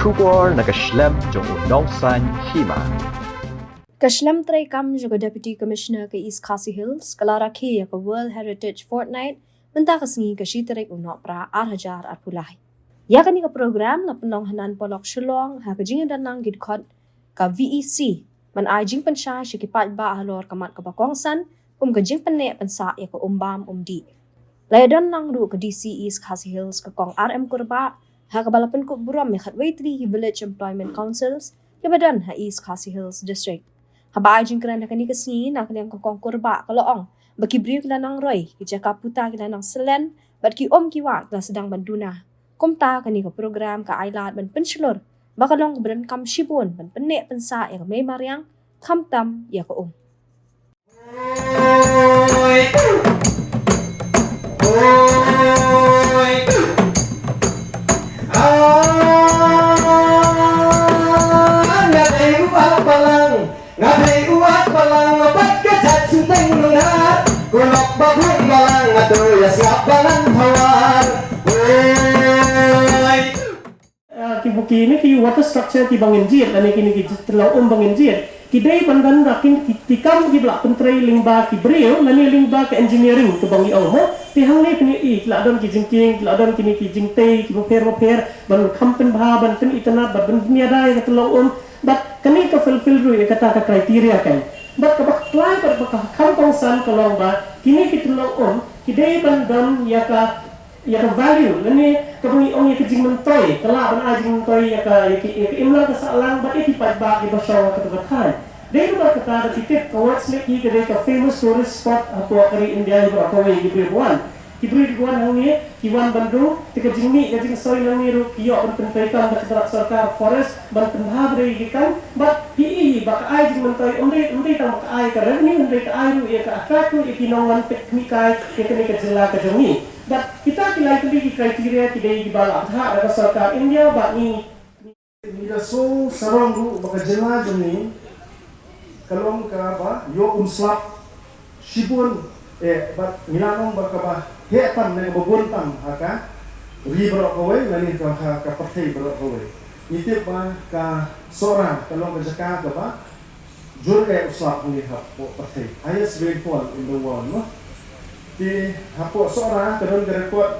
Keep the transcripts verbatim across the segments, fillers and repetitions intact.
Khubor na ka shlem jong u nongsan hima. Ka shlem treikam jong ka Deputy Commissioner ka East Khasi Hills ka la rakhe ïa ka World Heritage Fortnight mynta ka sngi ka shi tarik u Nohprah ar hajar arphew lai. Ïa kane ka program la pynlong ha Nan Polok Shillong ha ka jingïadon lang ki dkhot ka V E C ban ai jingpynshai sha ki paidbah halor ka mat kaba kongsan kum ka jingpynneh pynsah ïa ka um bam um dih. La ïadon lang ruh ka D C East Khasi Hills ka Kong R M Kurbah ha kaba la pynkup burom ïa khatwei tylli ki Village Employment Councils kiba don ha East Khasi Hills District. Haba ai jingkren ha kane ka sngi na ka liang ka Kong Kurbah ka la ong ba ki briew ki la nang roi, ki jaka puta ki la nang slen bad ki um ki wah ki la sdang ban duna. Kumta kane ka program ka ai lad ban pynshlur ba ka long kaba donkam shibun ban pynneh pynsah ïa ka mei mariang khamtam ïa ka um. Ah, ki, ki, ne ki water structure kiba ngin jied, lane kine ki tyllong um ba ngin jied, ki dei ban don da kin ki, ki kam kiba la pyntrei lyngba ki briew, lane lyngba ka engineering kaba ngi ong mo. Te hangne phin ïohi la don ki jingkieng, la don kine ki jingtei kiba pher ba pher ban kham pynbha, ban pynitynnad, ban pynïada ïa ka tyllong um. Bad kane ka fulfill ruh ïa kata ka criteria kan. Bad kaba khlaiñ bad ba ka kham kongsan ka long ba kine ki tyllong um ki dei ban don ïa ka, ïa ka value, lane kaba ngi ong ïa ka jingmyntoi, ka lah ban ai jingmyntoi ïa ka, ïa ki, ïa ka imlang ka sahlang bad ïa ki paidbah kiba shong ha kata ka thaiñ. Dei ruh bad kata da ki tip ka West Lake ka dei ka famous tourist spot hapoh ka ri India, ïa baroh kawei ki briew ba wan. Ki briew kiba wan hangne ki wan ban rung, te ka jingmih ka jingsoi nangne ruh ki ïoh ban pyntreikam da ka tnat sorkar forest ban pynbha briew ki kam. Bad phi i ba ka ai jingmyntoi, ym dei, ym dei tang ba ka ai ka revenue, hynrei ka ai ruh ïa ka attract ruh ïa ki nongwan peit khmih kai ïa kane ka jylla ka jong ngi. Bad kita ki lai tylli ki criteria ki dei kiba la bthah da ka sorkar India bad ngi. Ngi da sngewsarong ruh ba ka jylla jong ngi ka long kaba ïoh um slap shibun, eh, bad ngi la long ba kaba heh tam ne kaba bun tam ha ka ri baroh kawei lane ka, ha ka pyrthei baroh kawei. Ngi tip ba ka Sohra ka long ka jaka kaba jur eh u slap hangne hapoh pyrthei, highest rainfall in the world, no? Te hapoh Sohra ka don ka record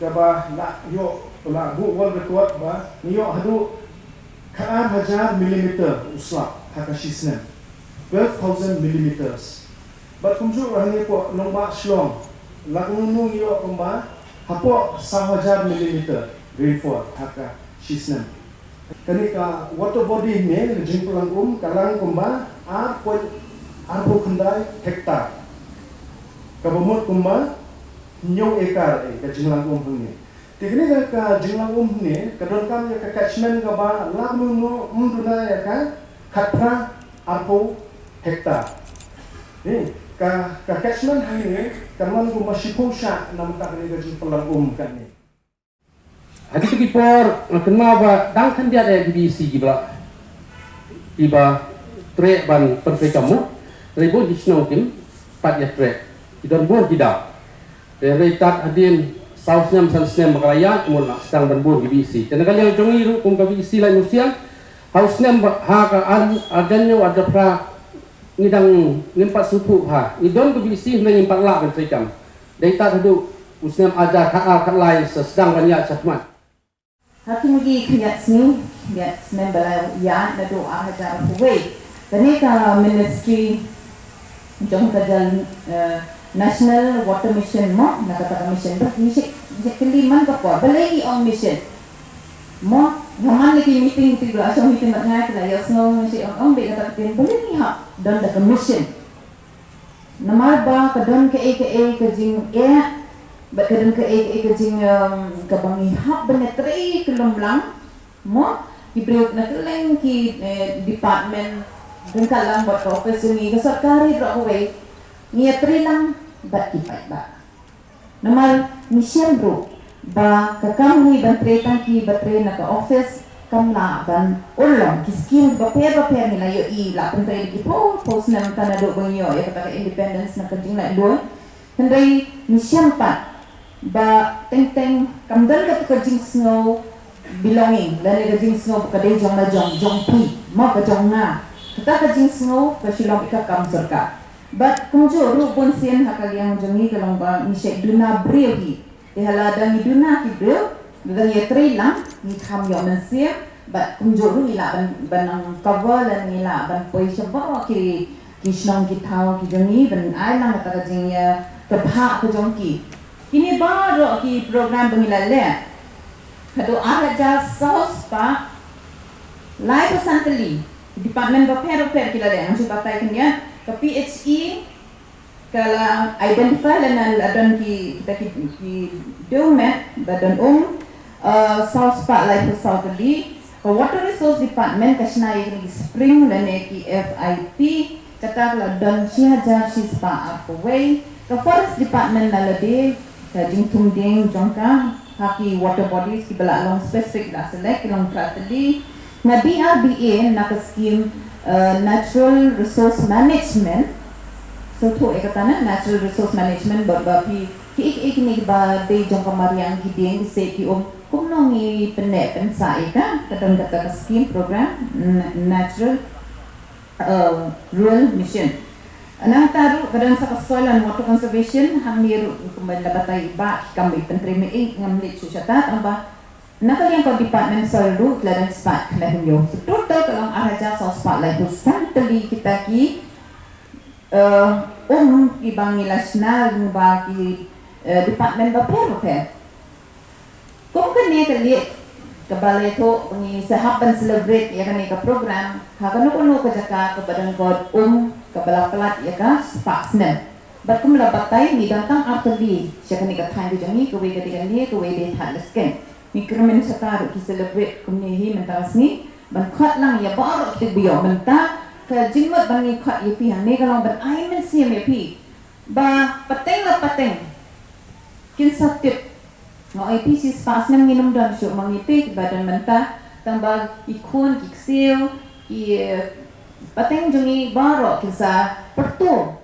kaba la ïoh, la buh world record ba ngi ïoh haduh khatar hajar millimeter u slap ha ka shi snem. Twelve thousand millimeters. Bad kumjuh ruh hangne hapoh nongbah Shillong, la kumno ngi ïoh kumba hapoh saw hajar millimeter rainfall ha ka shi snem. Kane ka water body ne, ka jingpynlang um ka lang kumba ar point arphew khyndai hektar, kaba mut kumba hynñiew ekar, eh, ka jinglang um hangne. Te kane ka, ka jinglang um hangne ka donkam ïa ka catchment kaba la kumno ym duna ïa ka khatphra arphew hektar. Ni ka, ka catchment hangne kan long kumba shiphew shah namar kane ka jingpynlang um kane. Hadien ki por nga kynmaw ba dang khyndiat ïa ki V E C kiba, kiba treh ban pyntrei kam mo. Hynrei bun ki shnong kim pat ïa treh. Ki don bun ki daw. Te hynrei tad hadien saw snem san snem ba ka la ïaid mo la sdang ban bun ki V E C. Te na ka liang jong ngi ruh kum ka V E C Laitumkhrah, ha u snem ba, ha ka ar, arhajar hynñiew arhajar phra ngi dang ngim pat sngewthuh bha. Ngi don ka V E C hynrei ngim pat lah ban trei kam. Dei tad haduh u snem arhajar khatar khatlai sa sdang ban ïaid shakhmat. Ha kine ki khyndiat sngi, khyndiat snem ba la ïaid naduh arhajar arphew wei, kane ka ministry jong ka jylla, eh, National Water Mission mo, na kata ka mission ba ngi shait, ngi shait kylli man ka por balei ngi ong mission. Mo, nga man na ki meeting, ki la shong meeting bad nga, ki la ïohsngew, ngi shait ong ong beit kata ka ktien, balei ngi hap don da ka mission. Namar ba ka don kaei kaei ka jingeh, bad ka don kaei kaei ka jing, um, kaba ngi hap ban ïatrei kyllum lang. Mo, ki briew na kylleng ki, eh, department, ryngkat lang bad ka office jong ngi, ka sorkar hi baroh kawei, ngi ïatrei lang bad ki paidbah. Namar ngi shem ruh ba ka kam ngi ban trei tang kiba trei na ka office kam lah ban urlong. Ki skim bapher bapher ngi la ïohi, la pyntrei da ki phew phew snem, tang naduh ba ngi ïoh ïa kata ka independence na ka jinglaitluid. Hynrei ngi shem pat ba teng teng kam don kata ka jingsngew belonging, lane ka jingsngew ka dei jong la jong, jong phi, mo ka jong nga. Kata ka jingsngew ka shu long ïa ka kam sorkar. Bad kumjuh ruh bun sien ha ka liang jong ngi ka long ba ngi shait duna briew hi. Te hala da ngi duna ki briew, da ngi ïatrei lang, ngi kham ïoh mynsiem, bad kumjuh ruh ngi lah ban, ban nang cover lane ngi lah ban poi sha baroh ki, ki shnong ki thaw ki jong ngi, ban ai lang kata ka jingïa, ka bha ka jong ki. Kine baroh ki program ba ngi la leh. Ka dei ar hajar saw spah laiphew san tylli. Department bapher bapher ki la leh, ngan shu batai khyndiat. Ka P H E ka la identify lane la don ki, kita ki, ki dewmet ba don um, uh, saw spah laiphew saw tylli. Ka Water Resource Department ka shna ïa kine ki spring lane ki F I P, kata ka la don shi hajar shi spah arphew wei. Ka Forest Department la lade ka jingthung dieng jong ka ha ki water bodies kiba la long specific, la select, ki long phra tylli. Na D R B A na ka scheme, uh, Natural Resource Management. So to e kata na Natural Resource Management ba, ba phi ki, ki, kine kiba dei jong ka mariang, ki dieng, ki seh, ki um, kumno ngi pynneh pynsah ïa ka, ka don kata ka scheme program, n-, natural, uh, rural mission. Nangta ruh ka don sa ka soil and water conservation, hangne ruh kumba la batai i Bah, ki kam ba i pyntrei, me i ngam leit shuh shata, tang ba na ka liang ka department soil ruh ki la don spah khyndai hynñiew. So total ka long ar hajar saw spah laiphew san tylli kita ki, uh, um kiba ngi la shna lyngba ki, uh, department bapher bapher. Kum kane ka lieh kaba la ïathuh ba ngi sa hap ban celebrate ïa kane ka program ha kano kano ka jaka kaba don ka um kaba la plat ïa ka spah snem. Bad kum la batai, ngi don tang ar tylli sha kane ka thaiñ ka jong ngi, kawei ka dei kane, kawei dei Thadlaskein. Ngi kyrmen shata ruh ki celebrate kumne hi mynta ka sngi ban khot lang ïa baroh kita ba ïoh mynta. Ka jingmut ba ngi khot ïa phi hangne ka long ban ai mynsiem ïa phi ba pateng la pateng kin sa tip. Nga ong ïa phi, shi spah snem ngin ym don shuh ma ngi te kiba don mynta, tang ba ki khun ki ksiew, ki, eh, pateng jong ngi baroh kin sa pyrto